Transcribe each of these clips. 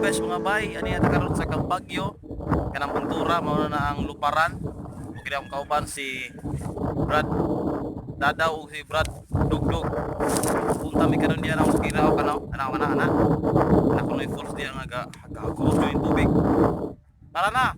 Guys, mga bay, ani ata karon sa Campagyo, kanang Pantura, mao na ang Luparan. Ug kini akong kauban si Brad Dadaw ug si Brad Dugdug. Punta mi karon diyan ang kira o kanaw, ana ana ana. Ana kunoy falls diyan nga ga gagos yung tubig. Tara na.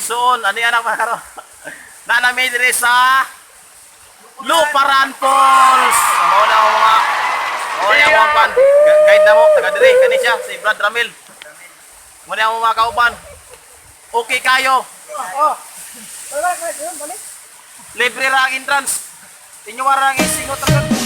Soon, ano yan ang mga karon? Nanami diri sa Luparan Falls. Mao na ang mga mao na ang mga pan. Guide na mo taga diri kani siya si Brad Ramil. Mao na ang mga kauban. Okay kayo. Libre ra ang entrance. Inyo ra ang isingot ang